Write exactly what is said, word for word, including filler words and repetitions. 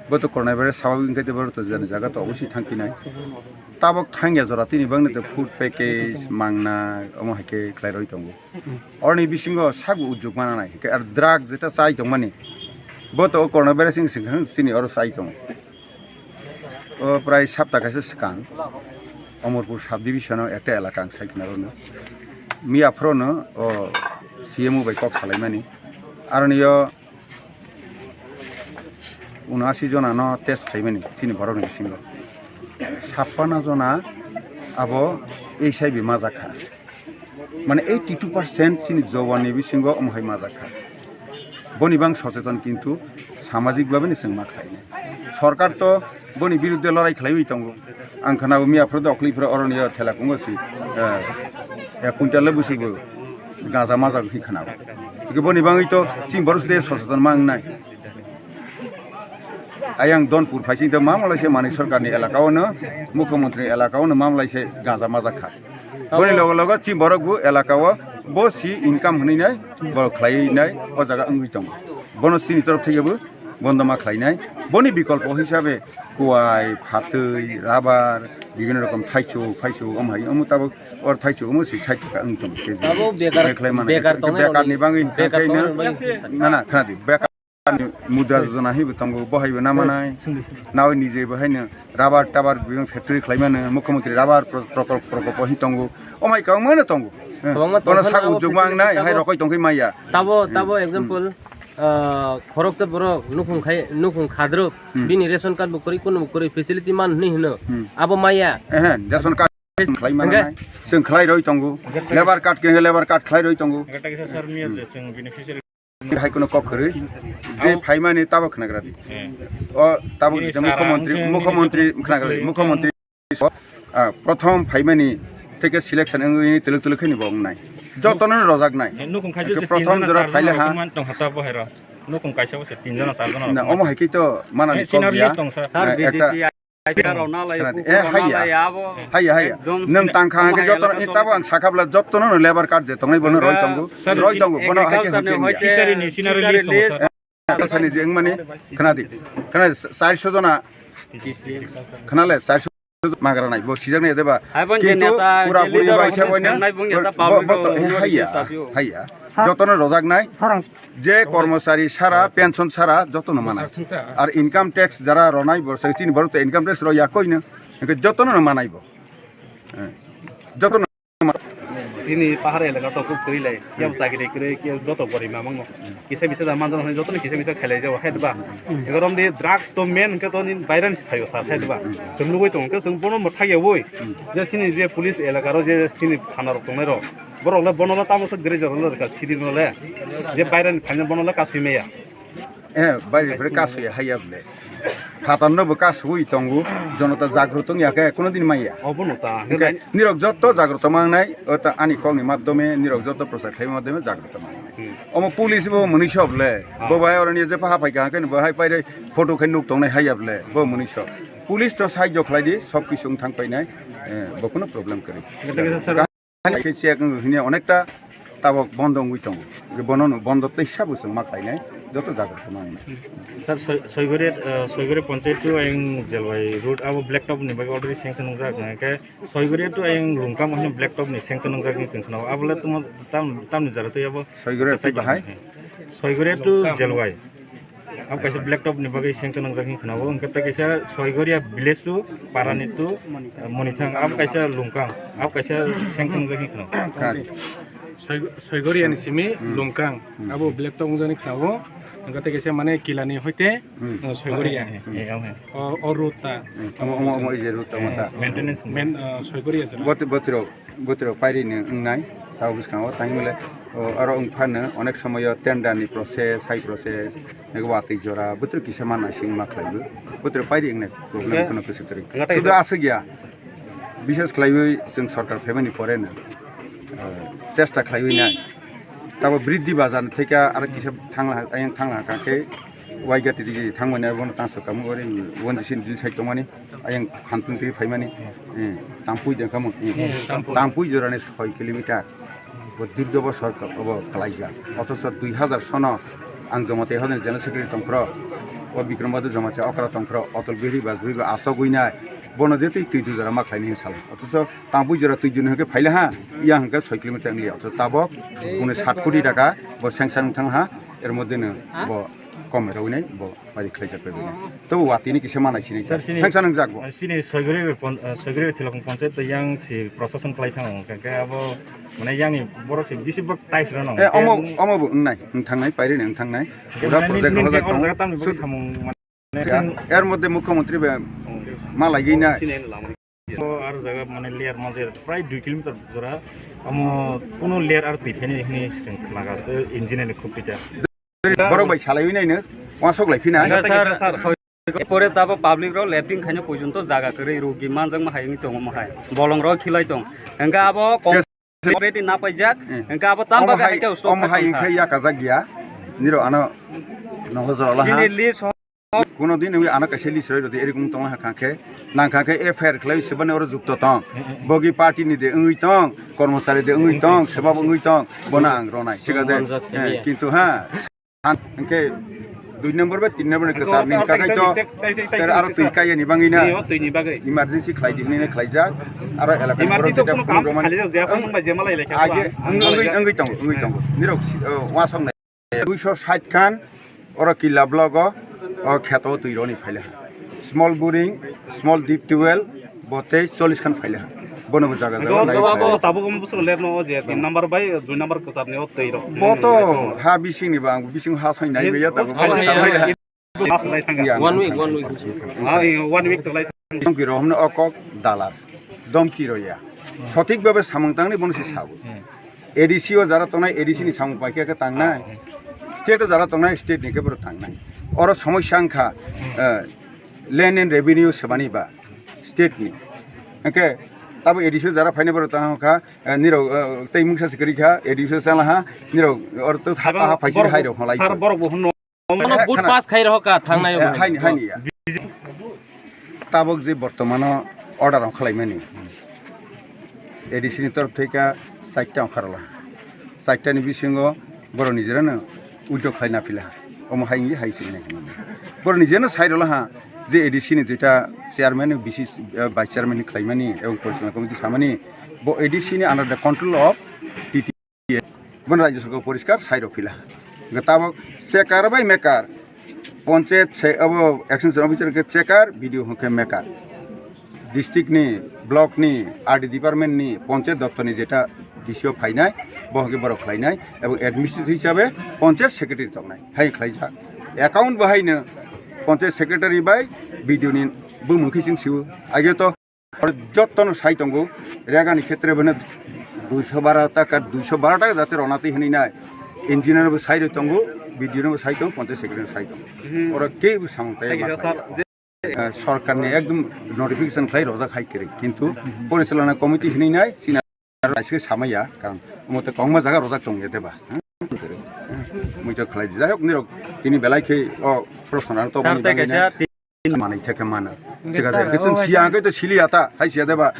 Bo to coronavirus sababik wngkhe tei borok to jani jaga to oboswi thangphinai. Tabok thangya jora tini bangni to food package mangna omo hai khe khlai roi tongo. Oroni bisingo sago ujukma nanai hwnkhe ar drug jeta chai tongmani bo to o coronavirus wng sing chini oro chai tongo. O prai sapta kaisa swkang Omorpur sub division o ekta elaka ang sai khna rwno. Miya phrono o C M O bai kok salaimani. Aroni o unasi jona no test khlaimani chini borok ni bisingo. Sapana jona abo H I V majak kha. Mane eighty two percent chini jowan ni bisingo omo hai majak kha. Boni bang socheton kintu samajik babe ni chwng ma khlai nai. Sorkar to boni birudde lorai khlaiwi tongo. Ang khana bo miya phro dokli phro oroni yo thela kungo si, eh, ek quintal le busi bo gaja majak hi khana. Boni bangwi to chini borok de socheton ma wngnai. Ayang Donpur phaising tei mamlai se Manik Sarkarni elaka o no, Mukhyamantri elaka o no mamlai se ganja majak kha. Boni logo logo chini borok bo elaka o bo si income hwnwi nai, borok khlai nai, o jaga wngwi tongo. Bono chini torof thaibo bondo ma khlai nai. Boni bikolpo hisabe kuai, phatwi, rabar, bibhinno rokom thaichuk, phaichuk, omo hai, omo tabuk or thaichuk, omo si sait taka wng tongo. Tabuk bekar, Bekhlai manai. Bekar tongnai Bekar rokni, ni bangwi bekar hwnkhe tongnai no, rokni. Na, na, khna di, bekar. Mudra jojona hai bo tongo, bo hai bo nama nai. Nawi nije bo hai no rubber tabar bibang factory khlai mano, Mukhyamantri rubber pro-, prokol-, prokolpo hai tongo. O mai kang mano tongo. Eh, Kwbangma bono tongkha sak na abo ujukma ang nai, facility hai abo rokoi tongkhe maya. Tabo, Hmm. tabo Hmm. example, ah, khoroksa borok nukhung khai, nukhung khadruk, Hmm. bini ration card bo kwrwi, kunu bo kwrwi facility man hwnwi hwno. Hmm. Abo maya. Eh, eh, ration card khlai mano Hwnkhe? nai. Chwng khlai roi tongo. Hwnkhe? Labour card khe labour card khlai roi tongo. Hwnkhe ta kisa sir miya je chwng beneficiary Hai kono kok kwrwi, je Au. phaimani tabo khnagra di. Eh. O tabo Bini je sara Mukhyamantri, wngkhe Mukhyamantri nini khnagra di, chwng Mukhyamantri, ah, prothom phaimani theke selection wngwi twlwk twlwk khe ni bo wngnai. Jotono rojak nai. Eh, nukhung khaisa Hwnkhe se prothom tinjona jora charjona phaile ha. rok man tong hata bo hai rok. Nukhung kaisa bo se tinjona charjona rok Na, man. omo hai khe to manani Eh, kok senior ya. list tong sir. Sir, Eh, B J P ekta ai Khwnaidi. Khwnaidi. Eh, haiya. Haiya, abo Haiya, haiya. ekdom Nwng tang kha hwnkhe omo joto hai ni elaka tabo ang sakha bwla jotono no labour card je tongnai bono roi tongo. Sir, Roi tongo, bono hai khe Agriculture ni hwnkhe hoite fishery ni senior list tongo, sir. Fishery ni je wngmani khwnadi. Khwnadi, char sho jona. Khwnale, char sho magra nai, bo sijak nai deba. Hai bo je Kintu neta, pura je buri leader bai hwnke sa boino, swngnai bung neta bo, public bo to, o haiya, haiya. Jotono rojak nai. Je kormochari sara, pension sara, jotono manai. Ar income tax jara ronai, bo se chini borok to income tax roi ya koi no. Hwnkhe jotono no manai bo. Eh, jotono Chini pahar elaka to kuk twi lai, kebo chakri kwrwi, kebo joto gorima mangno. Kisa bisa da manjak nai jotono kisa bisa khailai jago, hai ba? Egorom di drugs to main hwnkhe to nini bairani si phaio sir, hai ba? Chwng nugui tongo, hwnkhe chwng bono mwthai yaui. Je chini je police elaka ro je chini thana rok tongnai rok. Borok le bono le tamo se gre jora le rwkha, sidi no le. Je bairani phaina bono le kasui maya. Eh, bairani pore kasui haiya bole. Phatarno bo kasui tongo, jonota jagrut wngya khe, kono din maya. Obo no ta. Hwnkhe nirok jotto jagrut mangnai, o ta ani kokni madhyome, nirok jotto prochar khlaima madhyome jagrut mangnai. Hmm. Omo police bo mwnwi sob le. Ah. Bo bai oroni je paha phaikha, hwnkhe bo hai paire photo khe nuk tongnai haiya bole, bo mwnwi sob. Police to sahajyo khlai di, sob kisu wng thang painai, eh, bo kono problem kwrwi. Hwnkhe sir, Hai khe check wng hwnwi onekta tabok bondo wngwi tongo. Bono no bondo teisa bo chwng ma khlainai, joto jaga rok manwi. Sir, Soi-, Soigori, eh, Soigori Panchayat to ayang Jelwai road abo black top ni bagwi already sanction wngjak, hwnkhe Soigori to ayang Lungkam hwnwi black top ni sanction wngjak hinwi chwng khna-o. Abo le tamo tam, tamni jora twi abo Soigori to bahai? Soigori to Jelwai. Abo kaisa black top ni bagwi sanction wngjak hinwi khna-o. Hwnkhe tei kaisa Soigoria village to Parani to, eh, Monithang. Abo kaisa Lungkang. Abo kaisa sanction wngjak hinwi khna-o. Khna. Soi-, Soigoria ni simi Hmm. Lungkang. Hmm. Abo black top wngjak hinwi khna-o. Hwnkhe tei kaisa mane Kilani hoite, Hmm. eh, Soigoria. Eh, eh, eh. O, o road ta. Hmm. Omo, omo, omo, ije road ta, omo ta. Eh, maintenance. Men, eh, Soigoria jora. Bot-, botrok. Bwtwrok pairi ni wngnai, tabuk bwskango tangwi mole, o, aro wng phano onek somoyo tender ni process, hai process, ego watwi jora, bwtwrok kisa ma naising ma khlaiwi, bwtwrok pairi wngnai problem Hwnkhe, kheno kwswk kwrwi. Hwnkhe Sudu aswk ya, bises khlaiwi chwng sorkar phaimani pore no, o, chesta khlaiwi nai. Tabo Briddhi Bazar ni theka aro kisa thangla, ayang thangla kha khe, Waigati digi thangmani abo no tangsa kamo ori, won jisini din sai tongmani. Ayang phantung twi phaimani, eh, tampui de kamo, eh, Hmm, tampui. Tampui jorani soi kilometer. Bo dirgo bosor ka-, obo kalaijak. Othocho dui hazar sono ang Jamatia Hodani General Secretary tongphro. O Bikram Bahadur Jamatia okra tongphro Atal Bihari Bajpayee ba asogwi nai, bono je twi twi dujora ma khlaini hinwi salo. Othocho tangpui jora twi duni hwnkhe phaila ha, yang hwnkhe soi kilometer wngya. Othocho tabok buni sat koti taka bo sanction wng thang ha, er moddhe no bo kom rogwi nai bo pari khlaijak bai bini. To watini kisa manai sinai. Sir, sini, sanction wngjak bo. Sini soigri pon-, soigri thilok ponchayat to yang si prosason khlai thango. Kake abo mane yang ni borok si bisi bok tais rano. Eh, omo, omo bo wngnai, wng thangnai, pairi ni wng thangnai. Pura project rojak tongo. Sut-, er moddhe mukhyamantri be ma lagina. Aro jaga mane layer maje prai dui kilometer jora. Amo kuno layer ar twi phaini hini seng laga, engineer ni khupita. Borok bai salaiwi naino, uansuk lai phina. Sir, sir, pore tabo public rok latrine khaina porjonto jaga kwrwi, rugi manjakma hai wngwi tongo mohai. Bolong rok khilai tong. Hwnkhe abo already napaijak. Hwnkhe abo tamo omo hai, omo hai wngkhe yakajak ya. Niro ano nohojor ola ha. Chini list. Kuno din wngwi ano kaisa list roi rodi, erokom tongla ha kha khe, nang kha khe F I R khlai sebani oro jukto tong. Bogi party ni de wngwi tong, kormochari de wngwi tong, sebab wngwi tong, bono ang ronai. Sikade, eh, kintu ha, hwnkhe dui number bai tin number ni kwchar ni kakai to, ter aro twi kaya ni bangwi na. Twi ni bagwi. Emergency khlai di hwnwi khlaijak, aro elaka ni borok jeta phone romani. Age wngwi, wngwi tongo, wngwi tongo. Nirok, eh, wasong nai. Duiso sait khan oro Killa block o, o kheto twi roni phaila ha. Small boring, small deep twelve, bo tei chollish khan phaila ha. Bono bo jaga jaga nai abo phaila. Tabuk omo bwswk ler no o je tin number bai dui number kwchar ni o twi rok. Bo to ha bising ni ba, ang bising ha sai nai ya tabuk. Mas lai thang ya. One week, one week. Ah, one week to lai. Tongki rohom no okok dalar. Domki roya. Sothik bhabe samung tangni bono se sabo. A D C o jara tongnai, A D C ni samung paikha khe tangnai. State o jara tongnai, state ni khe boro tangnai. Oro somosya wngkha, eh, land and revenue sebani ba state ni. Hwnkhe tabo A D C o jara phainai boro tang kha, eh, nirok, eh, tei mungsa se kwrwi kha, A D C o chala ha, nirok oro to ha, ha phaisir hai rok halai. Sir, borok bo hwnno. Ano good pass khai rohor ka thangnai. Eh, haini, haini ya. Tabuk je bortomano order ongkhalaimani, A D C ni torof theka chaita ongkharla. Chaita ni bisingo borok nijera no withdraw khlai na phila. Omo hai wngwi hai sinai. Borok nijera no sai rola ha je A D C ni jeta chairman, B C, eh, vice chairman ni khlaimani ebong porichalo committee samani bo A D C ni under the control of T T. Bono Rajya Sarkar poriskar sai rok phila. Hwnkhe tabok checker bai maker, ponchayat se abo extension officer hwnkhe checker, B D O hwnkhe maker. District ni, block ni, R D department ni, ponchayat doptor ni jeta D C o phainai, bo hwnkhe borok khlainai, ebong administrative hisabe ponchayat secretary tongnai, hai khlaijak. Account bo haino ponchayat secretary bai B D O ni bumung khe chwng sio. Age to Oro jottono sai tongo, rega ni khetre bene duiso bara taka, duiso bara taka jate rona twi hwnwi nai. Engineer bo sai rwi tongo, B D O no bo sai tongo, ponchayat secretary no sai tongo. Oro kebo samung taiya ma khlaiya. Eh, sorkar ni ekdom notification khlai rojak hai kwrwi, kintu porichalona committee hwnwi nai chini aro naisike samaya, karon omo tei kwbangma jaga rojak tong ya deba. Muitok khlai di. Jai hok, nirok tini belai khe o proshno rok to boni bagwi nai. Manwi theke mano. Sikha de, kising siya hwnkhe to sili ata, hai siya deba.